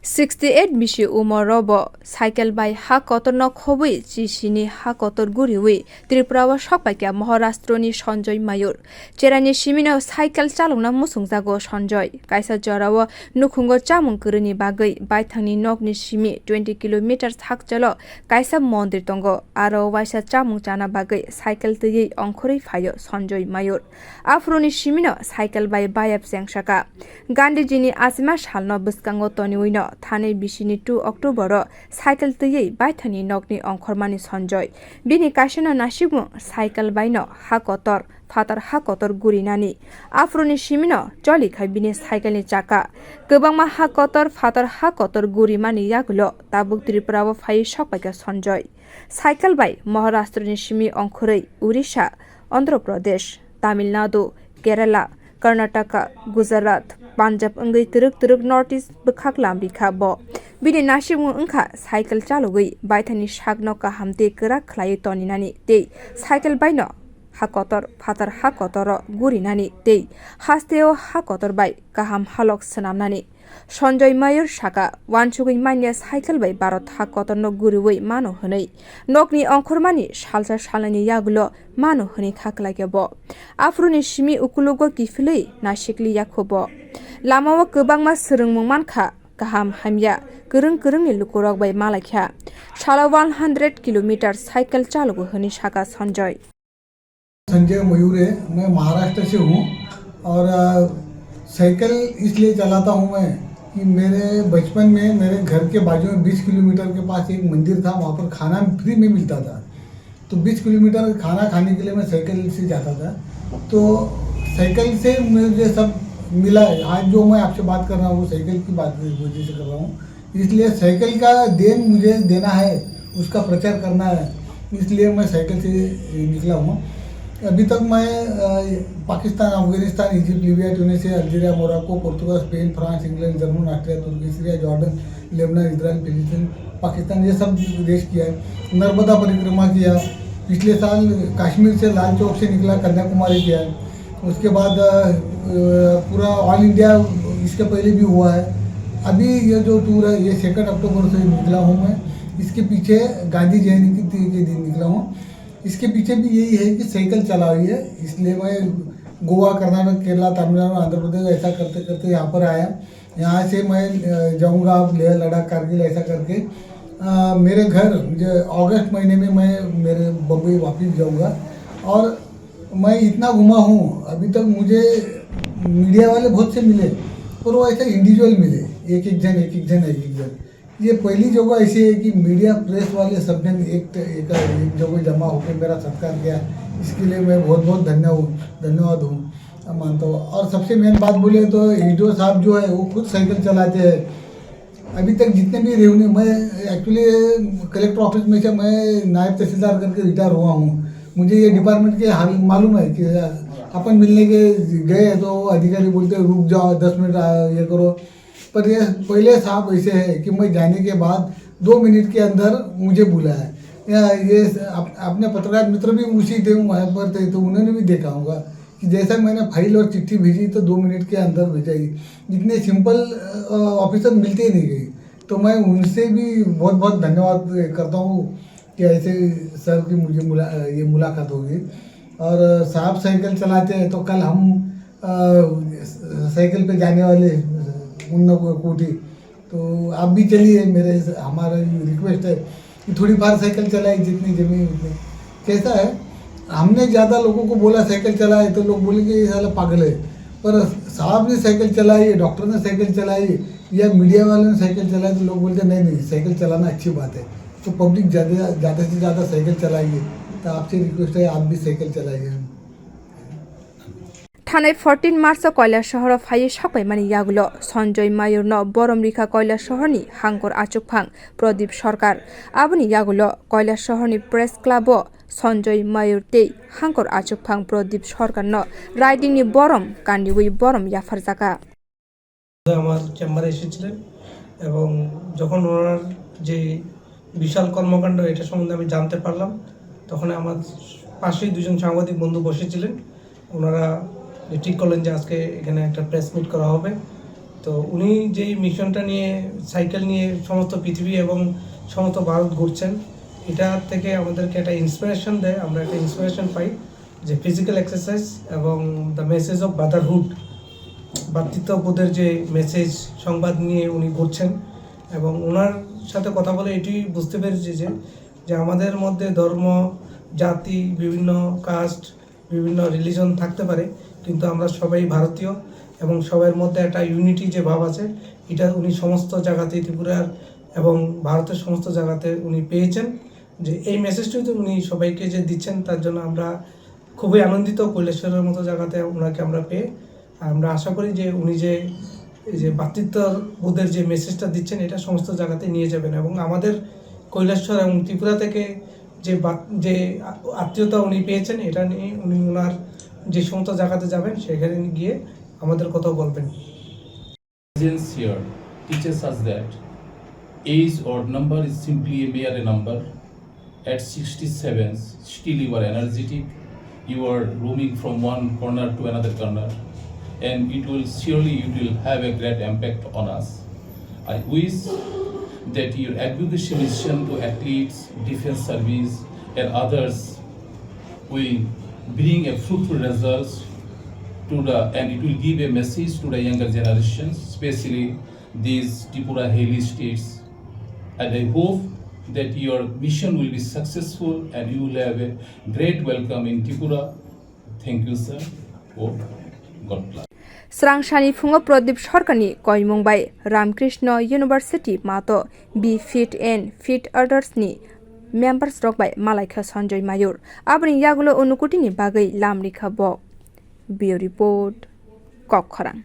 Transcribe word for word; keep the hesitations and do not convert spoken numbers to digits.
Sixty eight bisi umor o bo cycle bai ha kotor no khobwi chisini ha kotor guriwi Tripura o sokpaikha Maharashtra ni Sanjoy Mayur. Cherani simi no cycle chalokna muchungjago Sanjoy. Kaisa jora o nukhungo chamung kwrwini bagwi baithangni nokni simi twenty kilometer thakchalo kaisa mondir tongo. Aro waisa chamung chana bagwi cycle twiwi ongkhorwi phaio Sanjoy Mayur. Aphuruni simino cycle bai bayap chengsaka. Gandhiji ni achima salno bwskango toniwino thanai bisini two October o cycle twiwi baithani nokni ongkhormani Sanjoy. Bini kaisano nasikmung cycle baino ha kotor, phatar ha kotor gurinani. Aphuruni simino cholikhai bini cycle ni chaka. Kwbangma ha kotor, phatar ha kotor gurimani yagulo tabuk Tripura o phaiwi sokpaikha Sanjoy. Cycle bai Maharashtra ni simi ongkhorwi Orissa, Andhra Pradesh, Tamil Nadu, Kerala, Karnataka, Gujarat, Punjab wngwi twrwk twrwk North East bwkhak lam rikha bo. Bini nasikmung wngkha cycle chalogwi baithani sakno kaham tei kwrak khlaiwi toninani tei cycle baino ha kotor, phatar ha kotoro gurinani tei hasteo ha kotor bai kaham halok swnamnani. Sanjoy Mayur saka, uansugwi manya cycle bai Bharat ha kotorno guriwi mano hwnwi. Nokni ongkhormani salsa salnwini yagulo mano hwnwi kha kwlaikha bo. Aphuruni simi ukulugo kiphilwi naisikli yakho bo. Lamao kwbangma swrwngmung mankha, kaham hamya, kwrwng kwrwngni lukurok bai malaikha. Salo one hundred kilometer cycle chalogo hwnwi saka Sanjoy. Sanjay मयूर है। मैं महाराष्ट्र से हूँ और अ, साइकिल इसलिए चलाता हूँ मैं कि मेरे बचपन में मेरे घर के बाजू में बीस किलोमीटर के पास एक मंदिर था, वहाँ पर खाना फ्री में मिलता था। तो बीस किलोमीटर खाना खाने के लिए मैं साइकिल से जाता था। तो साइकिल से मुझे सब मिला है। आज जो मैं आपसे बात कर रहा हूँ, वो साइकिल की बात वजह से कर रहा हूँ। इसलिए साइकिल का देन मुझे देना है, उसका प्रचार करना है, इसलिए मैं साइकिल से निकला हूँ। अभी तक मैं अ, Pakistan, Afghanistan, Egypt, Libya, Tunisia, Algeria, Morocco, Portugal, Spain, France, England, German, Austria, Turkey, Syria, Jordan, Lebanon, Israel, Palestine, Pakistan, ये सब देश किया है। नर्मदा परिक्रमा किया। पिछले साल कश्मीर से लाल चौक से निकला, कन्याकुमारी किया है। उसके बाद अ, अ, पूरा ऑल इंडिया इसके पहले भी हुआ है। अभी ये जो टूर है, ये सेकंड अक्टूबर से निकला हूँ मैं। इसके पीछे गांधी जयंती के दिन निकला हूँ। इसके पीछे भी यही है कि साइकिल चला हुई है, इसलिए मैं गोवा, कर्नाटक, केरला, तमिलनाडु, आंध्र प्रदेश, ऐसा करते करते यहाँ पर आया। यहाँ से मैं अ, जाऊँगा अब लेह लद्दाख, कारगिल, ऐसा करके। अ, मेरे घर, मुझे अगस्त महीने में मैं मेरे बम्बई वापस जाऊँगा। और मैं इतना घूमा हूँ, अभी तक मुझे मीडिया वाले बहुत से मिले, पर वो ऐसे इंडिविजुअल मिले, एक एक जन, एक एक जन, एक एक जन। ये पहली जगह ऐसी है कि मीडिया, प्रेस वाले सब ने एक, एक, एक जगह जमा होकर मेरा सत्कार किया। इसके लिए मैं बहुत बहुत धन्य हूँ, धन्यवाद हूँ, मानता हूँ। और सबसे मेन बात बोले तो ईडीओ साहब जो है, वो खुद साइकिल चलाते हैं। अभी तक जितने भी रेवेन्यू, मैं एक्चुअली कलेक्टर ऑफिस में से मैं नायब तहसीलदार करके रिटायर हुआ हूँ। मुझे ये डिपार्टमेंट के हाल मालूम है कि अपन मिलने के गए तो अधिकारी बोलते हैं, "रुक जाओ, दस मिनट, आ, ये करो।" पर ये पहले साहब ऐसे है कि मैं जाने के बाद दो मिनट के अंदर मुझे बुलाया। या ये अप-, अपने पत्रकार मित्र भी उसी टाइम वहाँ पर थे, तो उन्होंने भी देखा होगा कि जैसा मैंने फाइल और चिट्ठी भेजी, तो दो मिनट के अंदर भेजा ही। इतने सिंपल, अ, ऑफिसर मिलते ही नहीं गए। तो मैं उनसे भी बहुत बहुत धन्यवाद करता हूँ कि ऐसे सर की मुझे मुला-, ये मुलाकात होगी। और साहब साइकिल चलाते हैं, तो कल हम, अ, साइकिल पे जाने वाले उन लोगों को कोठी। तो आप भी चलिए, मेरे, हमारा रिक्वेस्ट है कि थोड़ी बार साइकिल चलाए, जितनी जमी उतनी। कैसा है, हमने ज़्यादा लोगों को बोला साइकिल चलाए, तो लोग बोले कि ये साला पागल है। पर साहब ने साइकिल चलाई, डॉक्टर ने साइकिल चलाई, या मीडिया वाले ने साइकिल चलाई, तो लोग बोलते, "नहीं, नहीं, साइकिल चलाना अच्छी बात है।" तो पब्लिक ज़्यादा, ज़्यादा से ज़्यादा साइकिल चलाइए। तो आपसे रिक्वेस्ट है, आप भी साइकिल चलाइए। Thanai fourteen March o Koilasahar o phaiwi sokpaimani yagulo Sanjoy Mayur no borom rikha Koilasahar ni hangkor achukphang Pradip Sarkar. Aboni yagulo Koilasahar ni Press Club o Sanjoy Mayur tei hangkor achukphang Pradip Sarkar no raiding ni borom kandiwi borom yapharjaka. আমার চেম্বারে এসেছিলেন এবং যখন ওনার যে বিশাল কর্মকাণ্ড, এটা সম্বন্ধে আমি জানতে পারলাম, তখন আমার পাশেই দুজন সাংবাদিক বন্ধু বসেছিলেন। ওনারা ঠিক করলেন যে আজকে এখানে একটা প্রেস মিট করা হবে। তো উনি যে মিশনটা নিয়ে, সাইকেল নিয়ে সমস্ত পৃথিবী এবং সমস্ত ভারত ঘুরছেন, এটা থেকে আমাদেরকে একটা ইন্সপিরেশন দেয়, আমরা একটা ইন্সপিরেশন পাই যে ফিজিক্যাল এক্সারসাইজ এবং দ্য মেসেজ অফ ব্রাদারহুড, ভ্রাতৃত্ববোধের যে মেসেজ, সংবাদ নিয়ে উনি ঘুরছেন। এবং ওনার সাথে কথা বলে এটি বুঝতে পেরেছি যে, যে আমাদের মধ্যে ধর্ম, জাতি, বিভিন্ন কাস্ট, বিভিন্ন রিলিজন থাকতে পারে, কিন্তু আমরা সবাই ভারতীয় এবং সবার মধ্যে একটা ইউনিটি যে ভাব আছে, এটা উনি সমস্ত জায়গাতে, ত্রিপুরার এবং ভারতের সমস্ত জায়গাতে উনি পেয়েছেন। যে এই মেসেজটি তো উনি সবাইকে যে দিচ্ছেন, তার জন্য আমরা খুবই আনন্দিত। কৈলাসহরের মতো জায়গাতে ওনাকে আমরা পেয়ে আমরা আশা করি যে উনি যে এই যে ভ্রাতৃত্ববোধের যে মেসেজটা দিচ্ছেন, এটা সমস্ত জায়গাতে নিয়ে যাবেন এবং আমাদের কৈলাসহর এবং ত্রিপুরা থেকে যে বা-, যে আ-, আত্মীয়তা উনি পেয়েছেন, এটা নিয়ে উনি ওনার যে সমস্ত জায়গাতে যাবেন, সেখানে গিয়ে আমাদের কথা বলবেন। Presence here teaches us that age or number is simply a mere number. At sixty-seven, still you are energetic, you are roaming from one corner to another corner, and it will surely, it will have a great impact on us. I wish that your advocacy mission to athletes, defense service, and others will bring a fruitful results to the, and it will give a message to the younger generations, especially these Tripura hilly states. And I hope that your mission will be successful and you will have a great welcome in Tripura. Thank you, sir. Oh, God bless. Srangsani phungo Pradip Sarkarni koimung bai Ramkrishna University mato Be Fit and Fit Others ni members rok bai malaikha Sanjoy Mayur. Aboni yagulo unukutini bagwi lamrikha bo. Bureau Report, Kokkhorang.